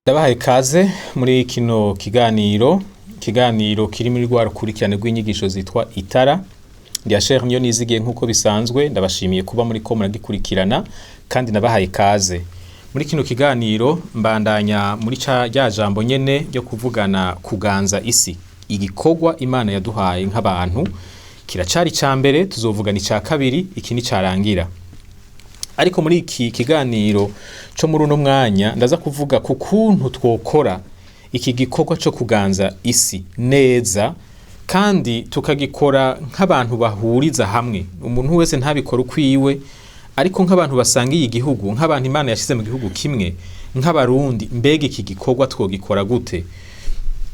Ndabahaye ikaze muri kino kiganiro, ikiganiro kiri muri rwa rukurikirane rw'inyigisho zitwa Itara. Ndi Asher Niyonizigiye nk'uko bisanzwe, ndabashimiye kuba muriko muragikurikirana kandi nabahaye ikaze. Muri kino kiganiro mbandanya muri ca rya jambo nyene ryo kuvugana kuganza isi. Igikorwa Imana yaduhaye nk'abantu kiracari ica mbere, tuzovugana ica kabiri, iki nicarangira. Ariko muri iki kiganiro co muri uno mwanya ndaza kuvuga ku kuntu twokora iki gikorwa co kuganza isi neza kandi tukagikora nk'abantu bahuriza hamwe. Umuntu wese ntabikora ukwiwe, ariko nk'abantu basangiye igihugu, nk'abantu Imana yashize mu gihugu kimwe, nk'Abarundi, mbega iki gikorwa twogikora gute?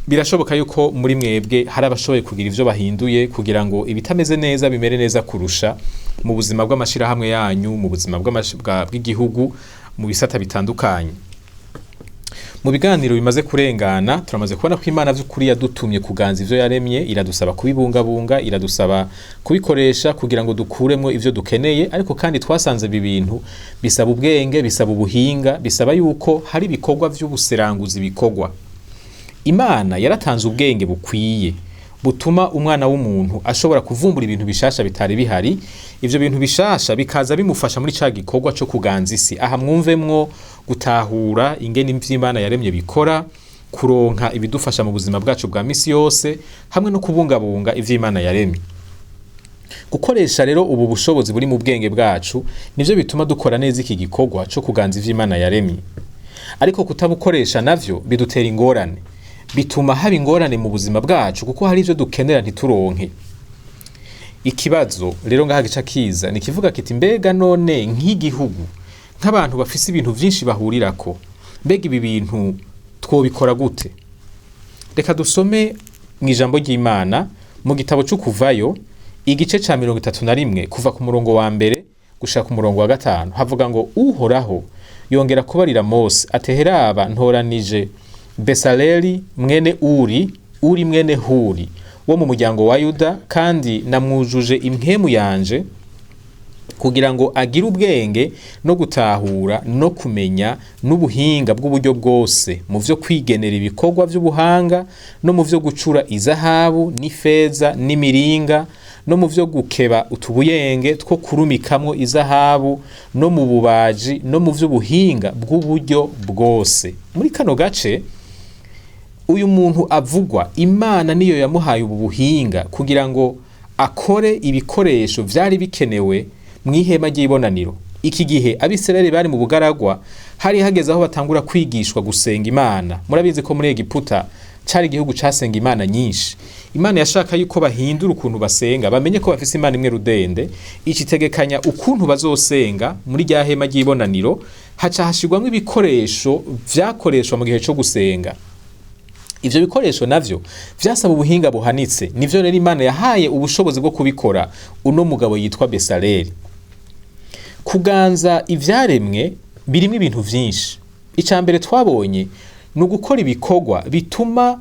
Birashoboka yuko muri mwebwe hari abashoboye kugira ivyo bahinduye kugira ngo ibitameze neza bimere neza kurusha mu buzima bw'amashirahamwe yanyu, mu buzima bw'igihugu, mu bisata bitandukanye. Mu biganiro bimaze kurengana turamaze kubona ko Imana vy'ukuri yadutumye kuganza ivyo yaremye, iradusaba kubibungabunga, iradusaba kubikoresha kugira ngo dukuremwo ivyo dukeneye, ariko kandi twasanze ibi bintu bisaba ubwenge, bisaba ubuhinga, bisaba yuko hari ibikorwa vy'ubuseranguzi bikorwa. Imana yaratanze ubwenge bukwiye butuma umwana w'umuntu ashobora kuvumbura ibintu bishasha bitari bihari, ivyo bintu bishasha bikaza bimufasha muri ca gikorwa co kuganza isi. Aha mwumvemwo gutahura ingene ivyo Imana yaremye bikora, kuronka ibidufasha mu buzima bwacu bwa misi yose, hamwe no kubungabunga ivyo Imana yaremye. Gukoresha rero ubu bushobozi buri mu bwenge bwacu nivyo bituma dukora neza iki gikorwa co kuganza ivyo Imana yaremye. Ariko kutabukoresha navyo bidutera ingorane. Bituma haba ingorane mu buzima bwacu kuko hari ivyo dukenera ntituronke. Ikibazo rero ngaha gica kiza ni kivuga kiti mbega none nk'igihugu, nk'abantu bafise ibintu vyinshi bahurirako, mbega ibi bintu twobikora gute? Reka dusome mw'ijambo ry'Imana mu gitabo c'Ukuvayo igice ca 31 kuva ku murongo wa mbere gushika ku murongo wa 5, havuga ngo Uhoraho yongera kubarira Mose ati heraba ntoranije Besaleli mwene Uri, Uri mwene Huri wo mu muryango wa Yuda, kandi namwujuje impwemu yanje kugira ngo agire ubwenge no gutahura no kumenya n'ubuhinga bw'uburyo bwose mu vyo kwigenera ibikorwa vy'ubuhanga no mu vyo gucura izahabu n'ifeza n'imiringa no mu vyo gukeba utubuyenge two kurumikamwo izahabu no mu bubaji no mu vy'ubuhinga bw'uburyo bwose. Muri kano gace uyu muntu avugwa, Imana niyo yamuhaye ubu buhinga kugira ngo akore ibikoresho vyari bikenewe mw'ihema ry'ibonaniro. Iki gihe Abisirayeli bari mu bugaragwa, hari hageze aho batangura kwigishwa gusenga Imana. Murabizi ko muri Egiputa cari igihugu casenga Imana nyinshi. Imana yashaka yuko bahindura ukuntu basenga, bamenye ko bafise Imana imwe rudende, icitegekanya ukuntu bazosenga muri rya hema ry'ibonaniro, haca hashirwamwo ibikoresho vyakoreshwa mu gihe co gusenga. Ivyo bikoresho navyo vyasaba ubuhinga buhanitse, nivyo rero Imana yahaye ubushobozi bwo kubikora uno mugabo yitwa Besaleli. Kuganza ivyaremwe birimwo ibintu vyinshi. Ica mbere twabonye ni ugukora ibikorwa bituma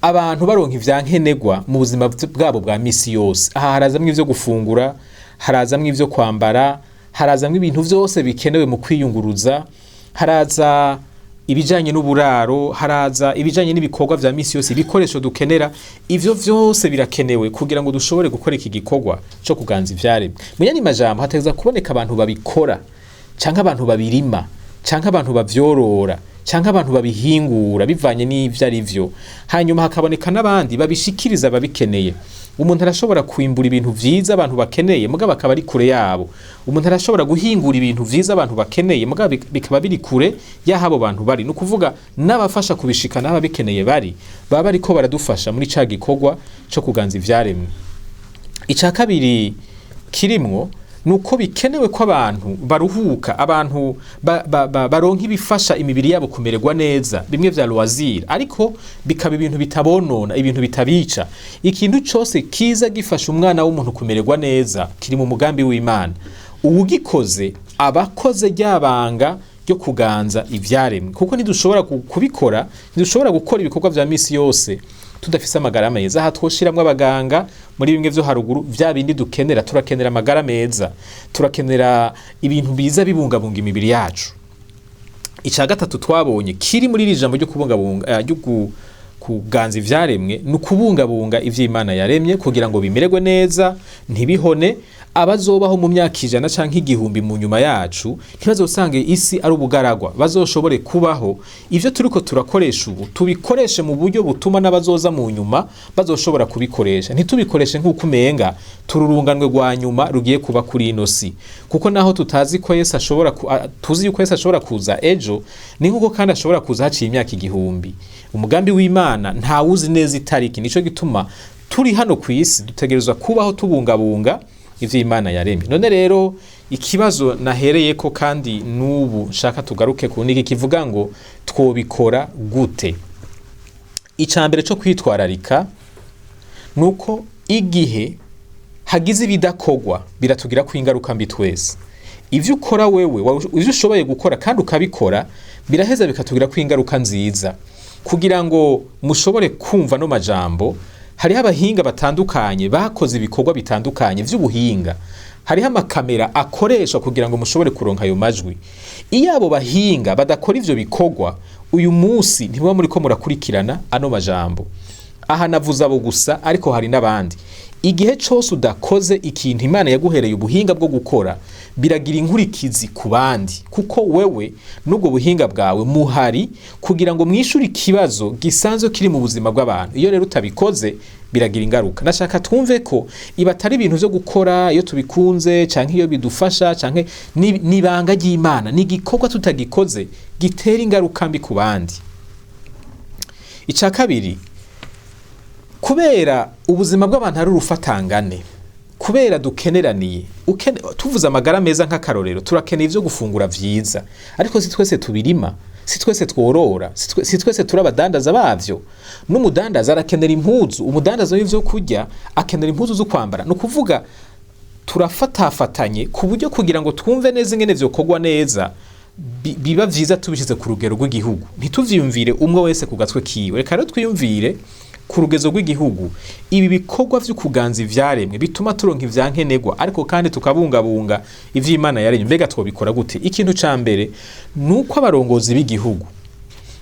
abantu baronka ivyankenerwa mu buzima bwabo bwa misi yose. Aha harazamwo ivyo gufungura, harazamwo ivyo kwambara, harazamwo ibintu vyose bikenewe mu kwiyunguruza, haraza ibijanye n'uburaro, haraza ibijanye n'ibikorwa vya misi yose, ibikoresho dukenera, ivyo vyose birakenewe kugira ngo dushobore gukora iki gikorwa co kuganza ivyaremwe. Mu yandi majambo hategerezwa kuboneka abantu babikora, canke abantu babirima, canke abantu bavyorora, canke abantu babihingura bivanye n'ivyo ari vyo. Hanyuma hakaboneka n'abandi babishikiriza ababikeneye. Umuntu arashobora kwimbura ibintu vyiza abantu bakeneye mugabo akaba ari kure yabo. Umuntu arashobora guhingura ibintu vyiza abantu bakeneye mugabo bikaba biri kure y'aho abo bantu bari. Ni ukuvuga n'abafasha kubishikana aho ababikeneye bari, baba bariko baradufasha muri ca gikorwa co kuganza ivyaremwe. Ica kabiri kirimwo nuko bikenewe ko abantu baruhuka, abantu baronka ibifasha imibiri yabo kumererwa neza, bimwe vya loisir, ariko bikaba ibintu bitabonona, ibintu bitabica. Ikintu cose kiza gifasha umwana w'umuntu kumererwa neza kiri mu mugambi w'Imana. Uwugikoze abakoze ryabanga ryo kuganza ivyaremwe, kuko ntidushobora kubikora, ntidushobora gukora ibikorwa vya misi yose tudafise amagara meza. Aha twoshiramwo abaganga muri bimwe vyo haruguru, vya bindi dukenera. Turakenera amagara meza, turakenera ibintu biza bibungabunga imibiri yacu. Icya gatatu twabonye kiri muri iri jambo ryo kubungabunga, ryo kuganza ivyaremwe, ni ukubungabunga ivy'Imana yaremye kugira ngo bimererwe neza, ntibihone. Abazobaho mu myaka 100 canke 1000 mu nyuma yacu ntibazosange isi ari ubugaragwa, bazoshobore kubaho. Ivyo turiko turakoresha ubu tubikoreshe mu buryo butuma n'abazoza mu nyuma bazoshobora kubikoresha, ntitubikoreshe nk'uko umenga tururunganwe rwa nyuma rugiye kuba kuri ino si. Kuko naho tutazi ko Yesu ashobora tuzi yuko Yesu ashobora kuza ejo, ni nk'uko kandi ashobora kuza haciye imyaka 1000. Umugambi w'Imana ntawuzi neza itariki. Nico gituma turi hano ku isi dutegerezwa kubaho tubungabunga ivyo Imana yaremye. None rero ikibazo nahereyeko kandi n'ubu nshaka tugaruke ku niki kivuga ngo twobikora gute. Ica mbere co kwitwararika nuko igihe hagize ibidakogwa biratugira ko ingaruka mbi twese. Ivyo ukora wewe, ivyo ushoboye gukora kandi ukabikora, biraheza bikatugira ko ingaruka nziza. Kugira ngo mushobore kumva no majambo, hariho abahinga batandukanye bakoze ibikorwa bitandukanye vy'ubuhinga. Hariho amakamera akoreshwa kugira ngo mushobore kuronka ayo majwi. Iyo abo bahinga badakora ivyo bikorwa, uyu munsi ntimuba muriko murakurikirana ano majambo. Aha navuze abo gusa, ariko hari n'abandi. Igihe cose udakoze ikintu Imana yaguhereye ubuhinga bwo gukora, biragira inkurikizi ku bandi, kuko wewe n'ubwo buhinga bwawe muhari kugira ngo mwishure ikibazo gisanzwe kiri mu buzima bw'abantu. Iyo rero utabikoze biragira ingaruka. Nashaka twumve ko ibi atari ibintu vyo gukora iyo tubikunze canke iyo bidufasha canke n'ibanga ry'Imana, ni igikorwa tutagikoze gitera ingaruka mbi ku bandi. Ica kabiri, kubera ubuzima bw'abantu ari urufatangane, kubera dukeneraniye, tuvuze amagara meza nk'akarorero, turakeneye ivyo gufungura vyiza, ariko si twese tubirima, si twese tworora, si twese turi abadandaza bavyo. N'umudandaza arakenera impuzu, umudandaza w'ivyo kurya akenera impuzu zo kwambara. Ni ukuvuga turafatafatanye ku buryo kugira ngo twumve neza ingene vyokorwa neza, biba vyiza tubishize ku rugero rw'igihugu, ntituvyiyumvire umwe wese ku gatwe kiwe. Reka rero twiyumvire ku rugezo rw'igihugu ibi bikorwa vyo kuganza ivyaremwe bituma turonka ivyankenerwa, ariko kandi tukabungabunga ivy'Imana yaremye. Mbega twobikora gute? Ikintu ca mbere nuko abarongozi b'igihugu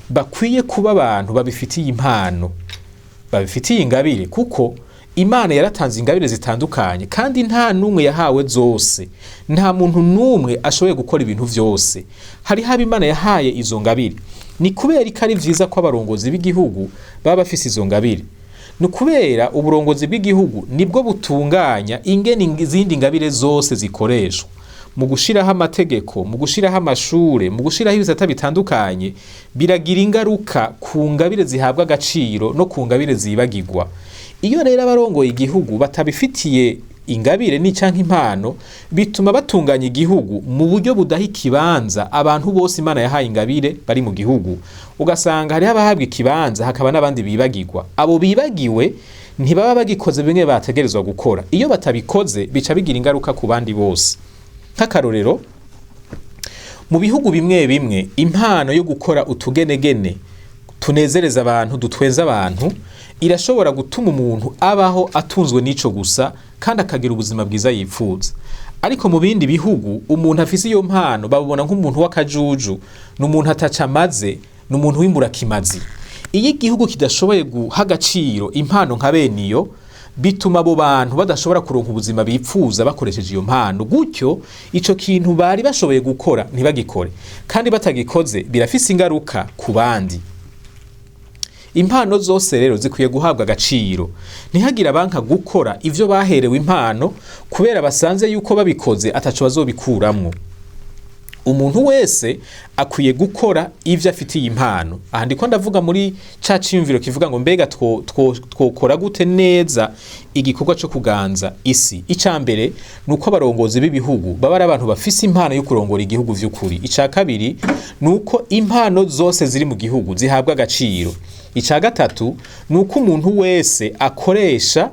bakwiye kuba abantu babifitiye impano, babifitiye ingabire, kuko Imana yaratanze ingabire zitandukanye kandi nta n'umwe yahawe zose. Nta muntu n'umwe ashoboye gukora ibintu vyose. Hariho abo Imana yahaye izo ngabire. Ni kubera ko ari vyiza ko abarongozi b'igihugu baba bafise izo ngabire. Ni kubera uburongozi bw'igihugu nibwo butunganya ingene izindi ngabire zose zikoreshwa. Mu gushiraho amategeko, mu gushiraho amashure, mu gushiraho ibisata bitandukanye, biragira ingaruka ku ngabire zihabwa agaciro no ku ngabire zibagirwa. Iyo rero abarongoye igihugu batabifitiye ingabire ni canke impano, bituma batunganya igihugu mu buryo budaha ikibanza abantu bose Imana yahaye ingabire bari mu gihugu. Ugasanga hariho abahabwa ikibanza hakaba n'abandi bibagirwa. Abo bibagiwe ntibaba bagikoze bimwe bategerezwa gukora. Iyo batabikoze bica bigira ingaruka ku bandi bose. Nk'akarorero, mu bihugu bimwe bimwe impano yo gukora utugenegene tunezereza abantu, dutwenza abantu, irashobora gutuma umuntu abaho atunzwe n'ico gusa kandi akagira ubuzima bwiza yipfuza. Ariko mu bindi bihugu umuntu afise iyo mpano babona nk'umuntu w'akajuju, ni umuntu ataca amaze, ni umuntu w'imburakimazi. Iyo igihugu kidashoboye guha agaciro impano nka bene iyo, bituma abo bantu badashobora kuronka ubuzima bipfuza bakoresheje iyo mpano. Gutyo ico kintu bari bashoboye gukora ntibagikore, kandi batagikoze birafise ingaruka ku bandi. Impano zose rero zikwiye guhabwa agaciro. Ntihagire abanka gukora ivyo baherewe impano kubera basanze yuko babikoze ataco bazobikuramwo. Umuntu wese akwiye gukora ivyo afitiye impano. Aha ndiko ndavuga muri ca ciyumviro kivuga ngo mbega twokora gute neza igikorwa co kuganza isi. Ica mbere nuko abarongozi b'ibihugu baba ari abantu bafise impano yo kurongora igihugu vy'ukuri. Ica kabiri nuko impano zose ziri mu gihugu zihabwa agaciro. Ica gatatu nuko umuntu wese akoresha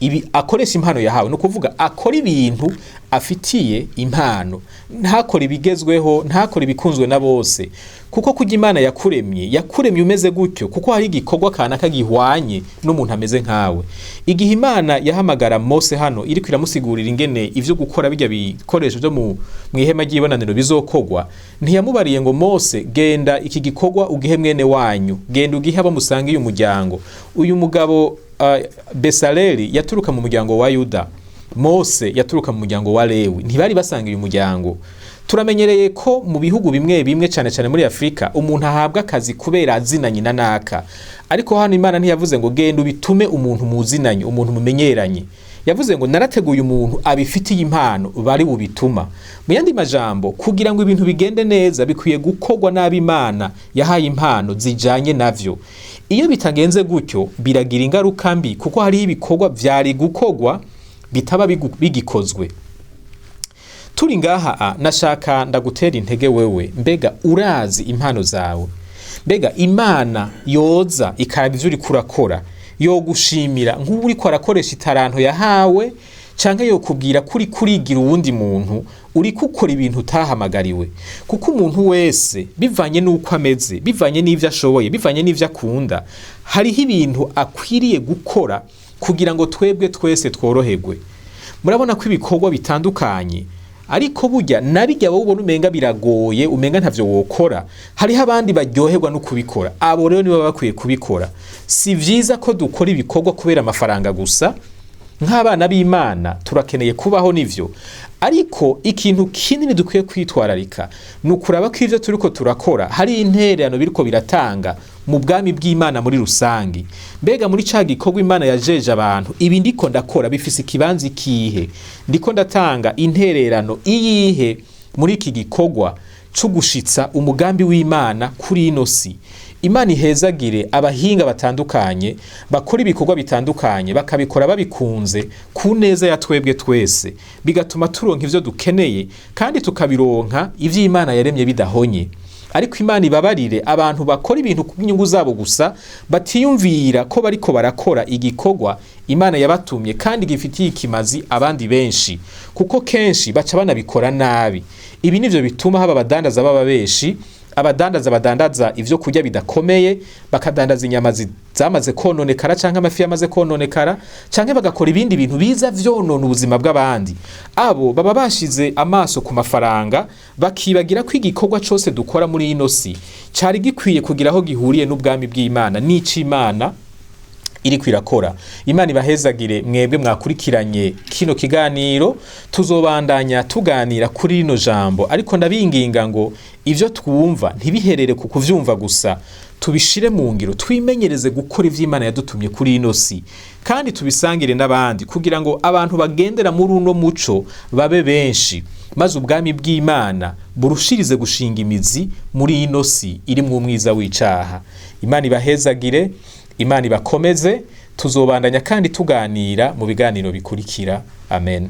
Ibi akoresha impano yahawe, ni ukuvuga akora ibintu afitiye impano, ntakore ibigezweho, ntakore ibikunzwe na bose, kuko kurya Imana yakuremye, yakuremye umeze gutyo kuko hari igikorwa kanaka gihwanye n'umuntu ameze nkawe. Igihe Imana yahamagara Mose hano iriko iramusigurira ingene ivyo gukora bijya bikoresho byo mu ihema ry'ibonaniro bizokogwa, ntiyamubariye ngo Mose genda iki gikorwa ugihe mwene wanyu, genda ugihe abo musangiye umuryango. Uyu mugabo Besaleli yaturuka mu muryango wa Yuda, Mose yaturuka mu muryango wa Lewi, ntibari basangiye umuryango. Turamenyereye ko mu bihugu bimwe bimwe cyane cyane muri Afurika umuntu ahabwa akazi kubera azinanye na naka, ariko hano Imana ntiyavuze ngo genda ubitume umuntu muzinanye, umuntu mumenyeranye. Yavuze ngo narateguye umuntu abifitiye impano bari bubituma. Mu yandi majambo, kugira ngo ibintu bigende neza bikwiye gukorwa n'ab'Imana yahaye impano zijanye navyo. Iyo bitagenze gutyo biragira ingaruka mbi, kuko hariho ibikorwa vyari gukorwa bitaba bigikozwe. Turi ngaha nashaka ndagutera intege wewe, mbega urazi impano zawe? Mbega Imana yoza ikaraba ivyo uriko urakora, yogushimira nk'ubu uriko arakoresha itaranto yahawe, canke yokubwira ko uriko urigira uwundi muntu, uriko ukora ibintu utahamagariwe? Kuko umuntu wese bivanye n'uko ameze, bivanye n'ivyo ashoboye, bivanye n'ivyo akunda, hariho ibintu akwiriye gukora kugira ngo twebwe twese tworoherwe. Murabona ko ibikorwa bitandukanye, ariko burya nabijya wowe ubona umenga biragoye, umenga ntavyo wokora, hariho abandi baryoherwa no kubikora. Abo rero nibo baba bakwiye kubikora. Si vyiza ko dukora ibikorwa kubera amafaranga gusa. Nk'abana b'Imana turakeneye kubaho nivyo, ariko ikintu kinini dukwiye kwitwararika ni ukuraba ko ivyo turiko turakora hari intererano biriko biratanga mu bwami bw'Imana muri rusangi. Mbega muri ca gikorwa Imana yajeje abantu, ibi ndiko ndakora bifise ikibanza ikihe? Ndiko ndatanga intererano iyihe muri iki gikorwa co gushitsa umugambi w'Imana kuri ino si? Imana ihezagire abahinga batandukanye bakora ibikorwa bitandukanye, bakabikora babikunze ku neza ya twebwe twese, bigatuma turonka ivyo dukeneye kandi tukabironka ivyo Imana yaremye bidahonye. Ariko Imana ibabarire abantu bakora ibintu ku nyungu zabo gusa, batiyumvira ko bariko barakora igikorwa Imana yabatumye kandi gifitiye ikimazi abandi benshi, kuko kenshi baca banabikora nabi. Ibi nivyo bituma haba abadandaza baba benshi, abadandaza badandaza ivyo kurya bidakomeye, bakadandaza inyama zamaze kononekara canke amafi yamaze kononekara, canke bagakora ibindi bintu biza vyonona ubuzima bw'abandi. Abo baba bashize amaso ku mafaranga, bakibagira ko igikorwa cose dukora muri ino si cari gikwiye kugira aho gihuriye n'ubwami bw'Imana n'ic'Imana iriko irakora. Imana ibahezagire mwebwe mwakurikiranye kino kiganiro. Tuzobandanya tuganira kuri rino jambo, ariko ndabinginga ngo ivyo twumva ntibiherere ku kuvyumva gusa, tubishire mu ngiro, twimenyereze gukora ivyo Imana yadutumye kuri ino si, kandi tubisangire n'abandi kugira ngo abantu bagendera muri uno muco babe benshi, maze ubwami bw'Imana burushirize gushinga imizi muri ino si irimwo umwiza w'icaha. Imana ibahezagire, Imana ibakomeze. Tuzobandanya kandi tuganira mu biganiro bikurikira. Amen.